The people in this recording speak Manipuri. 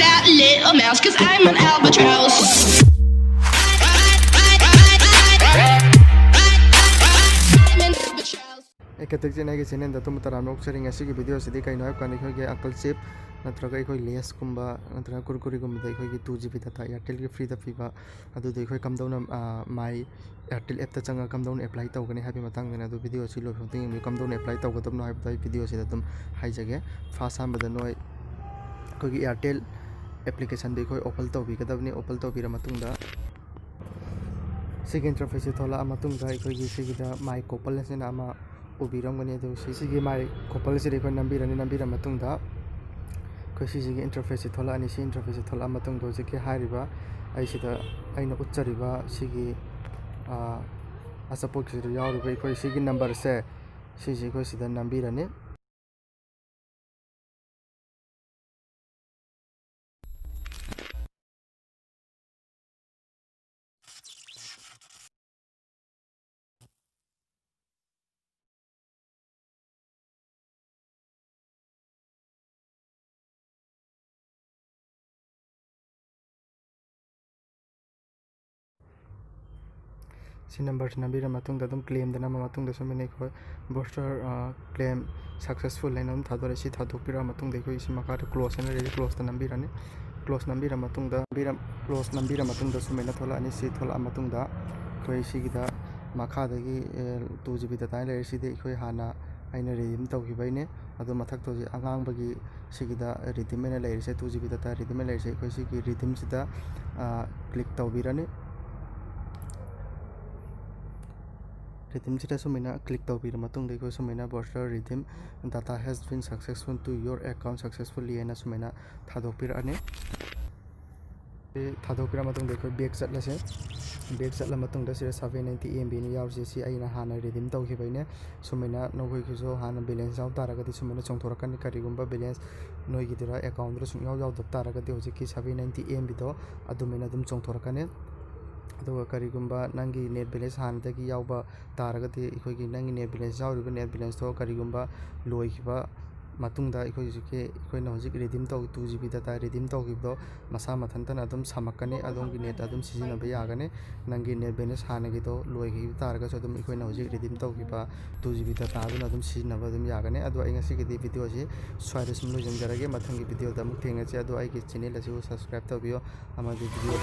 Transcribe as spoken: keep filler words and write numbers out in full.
That little mouse, cause I'm an albatross. I'm an albatross. ꯑꯩ ꯀꯛꯇꯛ ꯆꯦꯟꯅꯩꯒꯤ ꯆꯦꯅꯦꯜꯗ ꯑꯗꯣꯝꯕꯨ ꯇꯔꯥꯝꯅ ꯑꯣꯛꯆꯔꯤ꯫ ꯉꯁꯤꯒꯤ ꯚꯤꯗꯤꯑꯣꯁꯤꯗꯤ ꯀꯩꯅꯣ ꯍꯥꯏꯕ ꯀꯥꯟꯗ, ꯑꯩꯈꯣꯏꯒꯤ ꯑꯪꯀꯜ ꯆꯤꯞ ꯅꯠꯇ꯭ꯔꯒ ꯑꯩꯈꯣꯏ ꯂꯦꯁꯀꯨꯝꯕ ꯅꯠꯇ꯭ꯔꯒ ꯀꯨꯔꯀꯨꯔꯤꯒꯨꯝꯕꯗ ꯑꯩꯈꯣꯏꯒꯤ two G B data Airtelꯒꯤ freeꯗ ꯄꯤꯕ, ꯑꯗꯨꯗꯣ ꯑꯩꯈꯣꯏ ꯀꯝꯗꯧꯅ, ꯑꯥ, My Airtel appꯇ ꯆꯪꯉꯒ ꯀꯝꯗꯧꯅ apply ꯇꯧꯒꯅꯤ ꯍꯥꯏꯕꯒꯤ ꯃꯇꯥꯡꯗꯅꯦ꯫ ꯑꯗꯨ ꯚꯤꯗꯤꯑꯣ ꯑꯁꯤ ꯂꯣꯏꯐꯥꯎ ꯌꯦꯡꯕꯤꯌꯨ꯫ ꯀꯝꯗꯧꯅ apply ꯇꯧꯒꯗꯕꯅꯣ ꯍꯥꯏꯕꯗꯣ ꯑꯩ ꯚꯤꯗꯤꯑꯣꯁꯤꯗ ꯑꯗꯨꯝ ꯍꯥꯏꯖꯒꯦ꯫ First ꯑꯍꯥꯟꯕꯗ ꯅꯣꯏ ꯑꯩꯈꯣꯏꯒꯤ Airtel applicationꯗꯣ ꯑꯩꯈꯣꯏ open ꯇꯧꯕꯤꯒꯗꯕꯅꯤ꯫ Open ꯇꯧꯕꯤꯔ ꯃꯇꯨꯡꯗ ꯁꯤꯒꯤ interfaceꯁꯦ ꯊꯣꯛꯂꯛꯑ ꯃꯇꯨꯡꯗ ꯑꯩꯈꯣꯏꯒꯤ ꯁꯤꯒꯤꯗ My Couple ꯑꯁꯤꯅ ꯑꯃ ꯎꯕꯤꯔꯝꯒꯅꯤ꯫ ꯑꯗꯨ ꯁꯤ-, ꯁꯤꯒꯤ My Coupleꯁꯤꯗ ꯑꯩꯈꯣꯏ ꯅꯝꯕꯤꯔꯅꯤ꯫ ꯅꯝꯕꯤꯔ ꯃꯇꯨꯡꯗ ꯑꯩꯈꯣꯏ ꯁꯤꯁꯤꯒꯤ interfaceꯁꯦ ꯊꯣꯛꯂꯛꯑꯅꯤ꯫ ꯁꯤ interfaceꯁꯦ ꯊꯣꯛꯂꯛꯑ ꯃꯇꯨꯡꯗ ꯍꯧꯖꯤꯛꯀꯤ ꯍꯥꯏꯔꯤꯕ ꯑꯩꯁꯤꯗ ꯑꯩꯅ ꯎꯠꯆꯔꯤꯕ ꯁꯤꯒꯤ, ꯑ, ꯑꯆꯥꯄꯣꯠꯁꯤꯗ ꯌꯥꯎꯔꯤꯕ ꯑꯩꯈꯣꯏ ꯁꯤꯒꯤ numberꯁꯦ, ꯁꯤꯁꯦ ꯑꯩꯈꯣꯏ ꯁꯤꯗ ꯅꯝꯕꯤꯔꯅꯤ꯫ ꯁꯤ numberꯁꯤ ꯅꯝꯕꯤꯔ ꯃꯇꯨꯡꯗ ꯑꯗꯨꯝ claimꯗ ꯅꯝꯃ ꯃꯇꯨꯡꯗ ꯁꯨꯃꯥꯏꯅ ꯑꯩꯈꯣꯏ booster, ꯑ, claim successful ꯍꯥꯏꯅ ꯑꯗꯨꯝ ꯊꯥꯗꯣꯔꯛꯑꯦ꯫ ꯁꯤ ꯊꯥꯗꯣꯛꯄꯤꯔ ꯃꯇꯨꯡꯗ ꯑꯩꯈꯣꯏ ꯁꯤ ꯃꯈꯥꯗ close ꯍꯥꯏꯅ ꯂꯩꯔꯦ, closeꯇ ꯅꯝꯕꯤꯔꯅꯤ꯫ Close ꯅꯝꯕꯤꯔ ꯃꯇꯨꯡꯗ, close ꯅꯝꯕꯤꯔ ꯃꯇꯨꯡꯗ ꯁꯨꯃꯥꯏꯅ ꯊꯣꯛꯂꯛꯑꯅꯤ꯫ ꯁꯤ ꯊꯣꯛꯂꯛꯑ ꯃꯇꯨꯡꯗ ꯑꯩꯈꯣꯏ ꯁꯤꯒꯤꯗ ꯃꯈꯥꯗꯒꯤ, ꯑꯦ, two G B data ꯍꯥꯏꯅ ꯂꯩꯔꯦ꯫ ꯁꯤꯗꯤ ꯑꯩꯈꯣꯏ ꯍꯥꯟꯅ ꯑꯩꯅ redeem ꯇꯧꯈꯤꯕꯩꯅꯦ꯫ ꯑꯗꯨ ꯃꯊꯛꯇ ꯍꯧꯖꯤꯛ ꯑꯉꯥꯡꯕꯒꯤ ꯁꯤꯒꯤꯗ redeem ꯑꯣꯏꯅ ꯂꯩꯔꯤꯁꯦ, two G B data redeem ꯑꯣꯏꯅ ꯂꯩꯔꯤꯁꯦ꯫ ꯑꯩꯈꯣꯏ ꯁꯤꯒꯤ redeemꯁꯤꯗ, ꯑ, click ꯇꯧꯕꯤꯔꯅꯤ꯫ Redeemꯁꯤꯗ ꯁꯨꯃꯥꯏꯅ click ꯇꯧꯕꯤꯔ ꯃꯇꯨꯡꯗ ꯑꯩꯈꯣꯏ ꯁꯨꯃꯥꯏꯅ booster redeem data has been successful to your account successfully ꯍꯥꯏꯅ ꯁꯨꯃꯥꯏꯅ ꯊꯥꯗꯣꯛꯄꯤꯔꯛꯑꯅꯤ꯫ ꯁꯤ ꯊꯥꯗꯣꯛꯄꯤꯔ ꯃꯇꯨꯡꯗ ꯑꯩꯈꯣꯏ back ꯆꯠꯂꯁꯦ꯫ Back ꯆꯠꯂ ꯃꯇꯨꯡꯗ ꯁꯤꯗ seven ninety MBꯅ ꯌꯥꯎꯔꯤꯁꯦ, ꯁꯤ ꯑꯩꯅ ꯍꯥꯟꯅ redeem ꯇꯧꯈꯤꯕꯩꯅꯦ꯫ ꯁꯨꯃꯥꯏꯅ ꯅꯈꯣꯏꯒꯤꯁꯨ ꯍꯥꯟꯅ balance ꯌꯥꯎ ꯇꯥꯔꯒꯗꯤ ꯁꯨꯃꯥꯏꯅ ꯆꯣꯡꯊꯣꯔꯛꯀꯅꯤ꯫ ꯀꯔꯤꯒꯨꯝꯕ balance ꯅꯣꯏꯒꯤꯗꯨꯗ accountꯗꯨꯗ ꯁꯨꯡꯌꯥꯎ ꯌꯥꯎꯗꯕ ꯇꯥꯔꯒꯗꯤ ꯍꯧꯖꯤꯛꯀꯤ seven ninety MBꯗꯣ ꯑꯗꯨꯃꯥꯏꯅ ꯑꯗꯨꯝ ꯆꯣꯡꯊꯣꯔꯛꯀꯅꯤ꯫ ꯑꯗꯨꯒ ꯀꯔꯤꯒꯨꯝꯕ ꯅꯪꯒꯤ net balance ꯍꯥꯟꯅꯗꯒꯤ ꯌꯥꯎꯕ ꯇꯥꯔꯒꯗꯤ, ꯑꯩꯈꯣꯏꯒꯤ ꯅꯪꯒꯤ net balance ꯌꯥꯎꯔꯤꯕ net balanceꯇꯣ ꯀꯔꯤꯒꯨꯝꯕ ꯂꯣꯏꯈꯤꯕ ꯃꯇꯨꯡꯗ ꯑꯩꯈꯣꯏ ꯍꯧꯖꯤꯛꯀꯤ, ꯑꯩꯈꯣꯏꯅ ꯍꯧꯖꯤꯛ redeem ꯇꯧ, two G B data redeem ꯇꯧꯈꯤꯕꯗꯣ ꯃꯁꯥ ꯃꯊꯟꯇꯅ ꯑꯗꯨꯝ ꯁꯝꯃꯛꯀꯅꯤ꯫ ꯑꯗꯣꯝꯒꯤ net ꯑꯗꯨꯝ ꯁꯤꯖꯤꯟꯅꯕ ꯌꯥꯒꯅꯤ꯫ ꯅꯪꯒꯤ net balance ꯍꯥꯟꯅꯒꯤꯗꯣ ꯂꯣꯏꯈꯤꯕ ꯇꯥꯔꯒꯁꯨ ꯑꯗꯨꯝ ꯑꯩꯈꯣꯏꯅ ꯍꯧꯖꯤꯛ redeem ꯇꯧꯈꯤꯕ two G B data ꯑꯗꯨꯅ ꯑꯗꯨꯝ ꯁꯤꯖꯤꯟꯅꯕ ꯑꯗꯨꯝ ꯌꯥꯒꯅꯤ꯫ ꯑꯗꯣ ꯑꯩ ꯉꯁꯤꯒꯤꯗꯤ video ꯁꯤ ꯁ꯭ꯋꯥꯏꯗ ꯁꯨꯝ ꯂꯣꯏꯁꯤꯟꯖꯔꯒꯦ꯫ ꯃꯊꯪꯒꯤ video ꯗ ꯑꯃꯨꯛ ꯊꯦꯡꯅꯁꯤ꯫ ꯑꯗꯣ ꯑꯩꯒꯤ channel ꯑꯁꯤꯕꯨ subscribe ꯇꯧꯕꯤꯌꯨ ꯑꯃꯗꯤ video